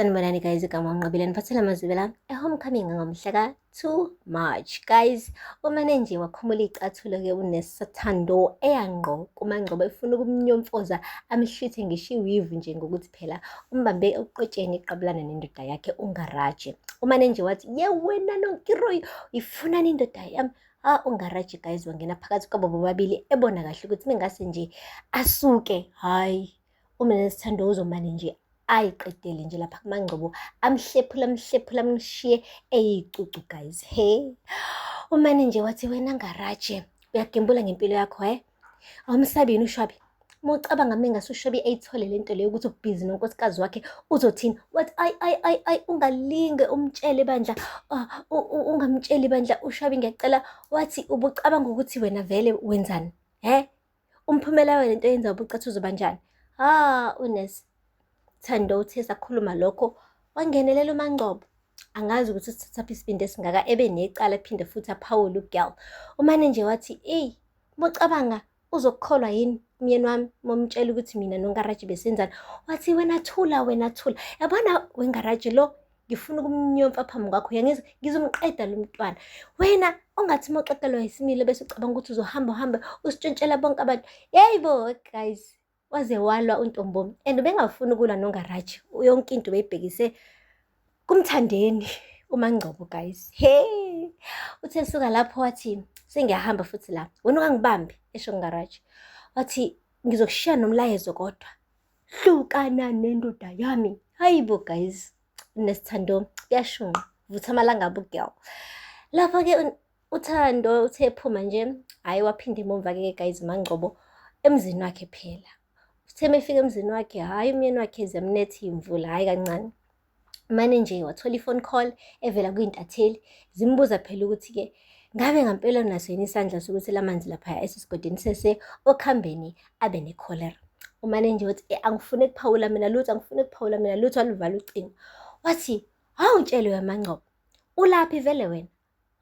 Sanibonani guys, igama uNqobile niphathela amazwibela e-homecoming ngomhla ka-2 March. Guys, umane nje wakhumula iy'cathulo-ke uNesathando eya ngqo kuMangcobo efuna ukumnyomfoza amhlwithe ngisho iwivu nje ngokuthi phela umbambe eqotsheni eqabulana nendoda yakhe uNgaraje. Umane nje wathi, ye wena Nonkiroyi, uyifunani indoda yami? Ah, uNgaraje guys wangena phakathi kwabo bobabili ebona kahle ukuthi mengase nje asuke, hhayi uMnesithando uzomane nje ayiqedele nje lapha kuMangcobo amhlephula amhlephula amshiye eyicucu guys. He, umane nje wathi wena Ngaraje uyagembula ngempilo yakho he, awumsabi yini uShwabi? Uma ucabanga mengase uShwabi eyithole le nto leyo ukuthi ubhizi nonkosikazi wakhe uzothini? Wathi ayi ayi ayi ayi ungalinge umtshele bandla, ungamtsheli bandla uShwabi ngiyacela. Wathi ubucabanga ukuthi wena vele wenzani he? Umphumela wayo lento yenza ubucathi uzoba njani? Ah, unesi Thando uthe sakhuluma lokho wangenelela uMangcobo. Angazi ukuthi usithathaphi isibindi esingaka ebe necala ephinde futhi aphawule ugirl. Umane nje wathi, eyi, mucabanga uzokukholwa yini umyeni wami momtshela ukuthi mina noNgaraji besenzani? Wathi wena thula, wena thula. Yabona wengaraji lo ngifuna ukumnyomfa phambi kwakho uyangizwa ngizomqeda lo mntwana wena ongathi uma uxekelwa yisimilo bese ucabanga ukuthi uzohamba uhambe usitshontshela bonke abantu yeyi bo guys waze walwa untombomi and ubengafuni ukulwa nongaraji yonke into ubeyibhekise kumthandeni uMangcobo guys he uthe suka lapho wathi sengiyahamba futhi la wena ungangibambi esho ngaraji wathi ngizokushiya nomlayezo kodwa hlukana nendoda yami. Hayibo guys, Nesithando kuyashunqa, vutha amalangabu girl. Lapho-ke uThando uthe ephuma nje, hhayi waphinda emumva-ke guys uMangcobo emzini wakhe phela. Uthe mefika emzini wakhe, hhayi umyeni wakhe ziyamnetha iy'mvula, hhayi kancane. Mane nje wathola i-phone call evela kwiy'ntatheli zimbuza phela ukuthi-ke ngabe ngampela unaso yini isandla sokuthi la manzi laphaya esesigodini sese okhambeni abe nekholera. Umane nje wathi eh, angifuni kuphawula mina lutho, angifuni kuphawula mina lutho, waluvala ucingo. Wathi awungitshele wemangcobo, ulaphi vele wena?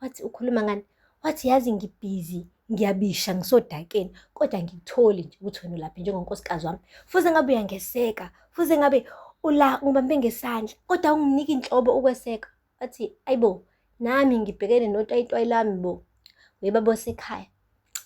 Wathi ukhuluma ngani? Wathi yazi ngibhizi ngiyabisha ngisodakeni kodwa ngikutholi nje ukuthi wena ulaphi njengonkosikazi wami. Fuze ngabe uyangeseka, fuze ngabe ula ungibambe ngesandla kodwa unginiki inhlobo ukweseka. Wathi ayibo nami ngibhekene notwayitwayi lami bo. Webaba osekhaya.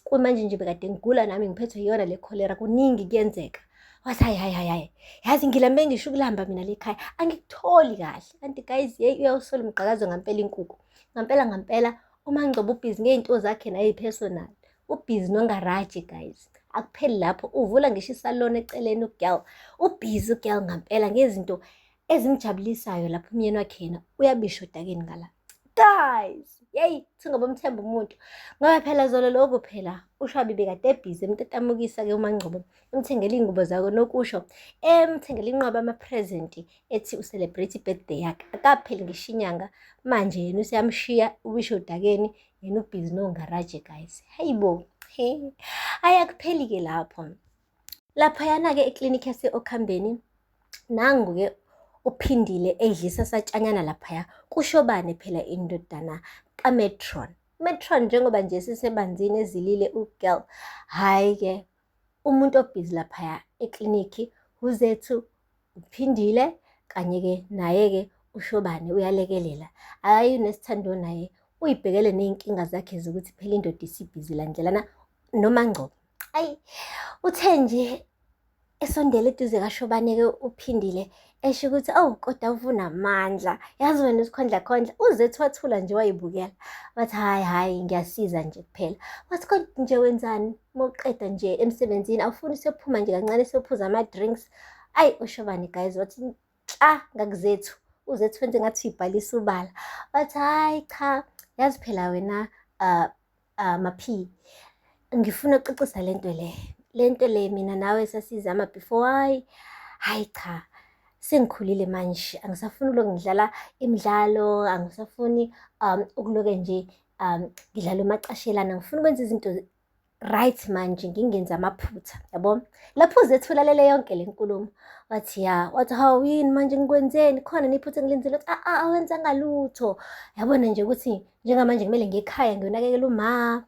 Kumanje nje bekade ngigula nami ngiphethwe iyona le cholera kuningi kuyenzeka. Wathi hayi hayi hayi hayi yazi ngilambe ngisho ukulamba mina le khaya angikutholi kahle. Kanti guys yeyi uyawusola umgqakazo ngampela inkukhu. Ngampela ngampela uMangcobo ubhizi ngey'nto zakhe naye personal. Ubhizi nongaraji guys. Akupheli lapho uvula ngisho isalon eceleni ugirl. Ubhizi ugirl ngampela ngezinto ezimjabulisayo lapho umyeni wakhe yena uyabisha odakeni ngala. Guys, yeyi singoba umthemba umuntu ngoba phela zolo lokhu phela uShwabi bekade ebhizi emtatamukisa-ke uMangcobo emthengela iy'ngubo zako nokusho emthengela inqwaba ama-present ethi ucelebrate i-birthday yakhe akapheli ngisho inyanga manje yena useyamshiya uwisho odakeni yena ubhizi nongaraje guys hayi bo he hhayi akupheli-ke lapho. Laphayana-ke eklinikhi yase-Okhambeni nangu-ke uPhindile edlisa satshanyana laphaya kushobane phela indodana kaMetron. Metron njengoba nje sisebanzini ezilile ugirl, hhayi-ke umuntu obhizi laphaya eklinikhi uZethu uPhindile kanye-ke naye-ke uShobane uyalekelela. Hhayi uNesithando naye uyibhekele ney'nkinga zakhe zokuthi phela indoda isibhizi la ndlelana noMangcobo. Ayi, uthe nje esondela eduze kaShobane-ke uPhindile esho ukuthi awu kodwa uvunamandla yazi wena usikhondlakhondla uZethu wathula nje wayibukela wathi hhayi hhayi ngiyasiza nje kuphela wathi kodwa nje wenzani uma uqeda nje emsebenzini awufuni siyophuma nje kancane siyophuza ama-drinks ayi uShobane guys wathi nhla ngakuZethu uZethu wenze ngathi uyibhalisa ubala wathi hhayi cha yazi phela wena Maphi, ngifuna ukucacisa le nto le. Le nto le mina nawe sasizama before, hhayi, hhayi cha, sengikhulile manje, angisafuni ukulokhu ngidlala imidlalo, angisafuni ukuloke nje ngidlala umacashelana, ngifuna ukwenza izinto right manje ngingenzi amaphutha, yabo. Lapho uZethu ulalele yonke le nkulumo, wathi ya, wathi hawu yini manje ngikwenzeni, khona nephutha engilenzile, wathi a awenzanga lutho. Yabona nje ukuthi njengamanje kumele ngiye ekhaya ngiyonakekela uma,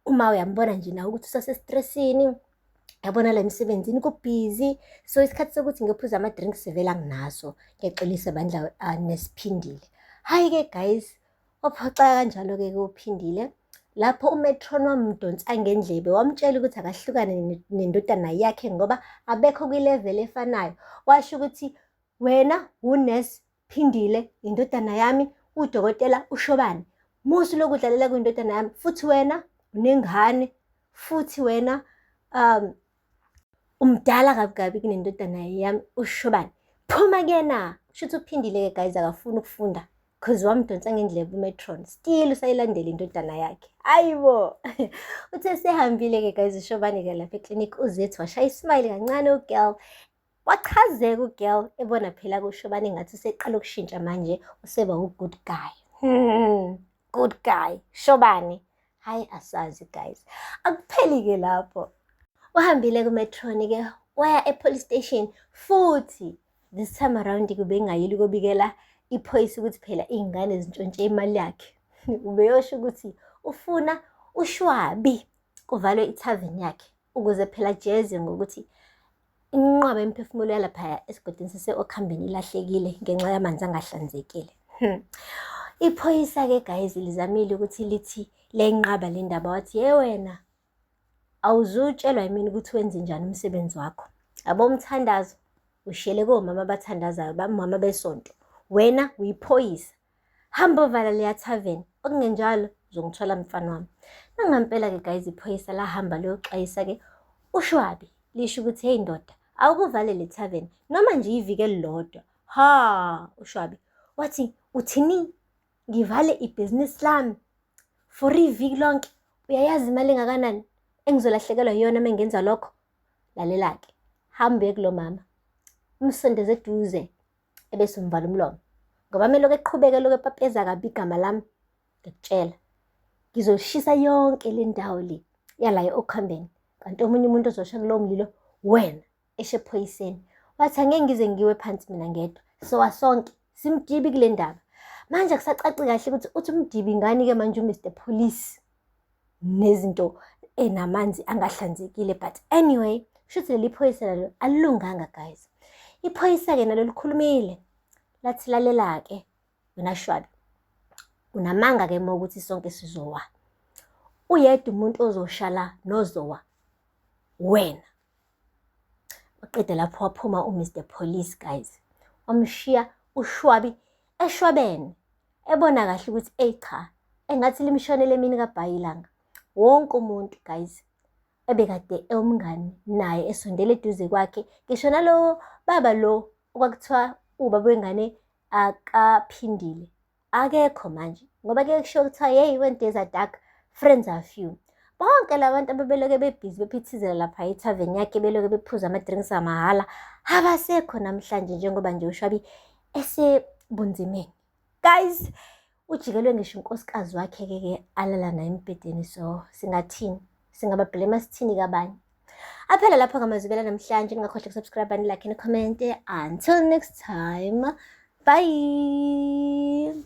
uma uyambona nje nawe ukuthi usasestresini. Yabona la emsebenzini kubhizi, so isikhathi sokuthi ngiyophuza ama-drinks vele anginaso. Ngiyaxolisa bandla nesiphindile. Hhayi-ke guys, waphoxeka kanjalo-ke kuphindile. Lapho uMetron wamdonsa ngendlebe wamtshela ukuthi akahlukane nendodana yakhe ngoba abekho kwi-level efanayo. Washo ukuthi wena wunesi Phindile, indodana yami, udokotela uShobane. Musu lokudlalela kwindodana yami futhi wena unengane futhi wena umdala kabi kabi kunendodana yami uShobane. Phuma kuyena. Kusho ukuthi uPhindile-ke guys akafuni ukufunda cause wamdonsa ngendlebe uMetron. Still usayilandela indodana yakhe. Hayibo. Uthe sehambile-ke guys uShobane-ke lapha eklinikhi uZethu washaya ismile kancane ugirl. Wachazeka ugirl ebona phela kuShobane ngathi useqala ukushintsha manje useba u-good guy. Good guy, Shobane. Hayi asazi guys. Akupheli-ke lapho. Uhambile kuMetron-ke waya e-police station futhi this time around kube ngayile ukobikela iphoyisa ukuthi phela iy'ngane zintshontshe imali yakhe. Ubeyosho ukuthi ufuna ushwabi kuvalwe ithaveni yakhe ukuze phela jeze ngokuthi inqwaba yemiphefumulo yalaphaya esigodini sase-Okhambeni ilahlekile ngenxa yamanzi angahlanzekile. Iphoyisa-ke guys lizamile ukuthi lithi lenqaba le ndaba, wathi ye wena awuzutshelwa yimina ukuthi wenze njani umsebenzi wakho. Yabo umthandazo ushiyele komama abathandazayo, bamama besonto. Wena uyiphoyisa, hamba ovala leya thaveni, okungenjalo uzongithola mfana wami. Nangampela-ke guys iphoyisa lahamba liyoxwayisa-ke uShwabi, lisho ukuthi hey ndoda, awukuvale le thaveni noma nje iviki elilodwa. Ha, uShwabi wathi uthini? Ngivale ibhizinisi lami for iviki lonke. Uyayazi imali engakanani engizolahlekelwa yiyona uma ngenza lokho? Lalela-ke, hamba uye kulo mama, umsondeze eduze ebese umvala umlomo ngoba uma elokhu eqhubeka elokhu epapeza kabi igama lami, ngiyakutshela ngizoshisa yonke le ndawo le yala e-Okhambeni, kanti omunye umuntu ozosha kulowo mlilo wena, esho ephoyiseni. Wathi angeke ngize ngiwe phansi mina ngedwa, sowa sonke simdibi kule ndaba. Manje akusacaci kahle ukuthi uthi umdibi ngani-ke manje uMr Police nezinto enamanzi angahlanzekile, but anyway shuthi leli phoyisa nalo alilunganga guys. Iphoyisa-ke nalo likhulumile lathi lalela-ke wena Shwabi, unamanga-ke uma ukuthi sonke sizowa, uyedwa umuntu ozoshala nozowa wena. Waqeda lapho waphuma uMr Police guys, wamshiya uShwabi eshwabene, ebona kahle ukuthi eyi cha, engathi limshonele emini kabhayi ilanga. Wonke umuntu guys ebekade ewumngani naye esondele eduze kwakhe, ngisho nalowo baba lo okwakuthiwa ubaba wengane akaphindile, akekho manje ngoba kuye kushiwo kuthiwa hey, when days are dark friends are few. Bonke la bantu ababeloke bebhizi bephithizela lapha ethaveni yakhe, beloke bephuza ama-drinks amahhala, abasekho namhlanje njengoba nje uShwabi esebunzimeni. Guys, ujikelwe ngisho unkosikazi wakhe-ke ke alala naye embhedeni, so singathini? Singababhlema sithini kabanye? Aphela lapho ngamazwibela namhlanje. Ningakhohlwa ukusubscribe, nilike, nicommente. Until next time, bye.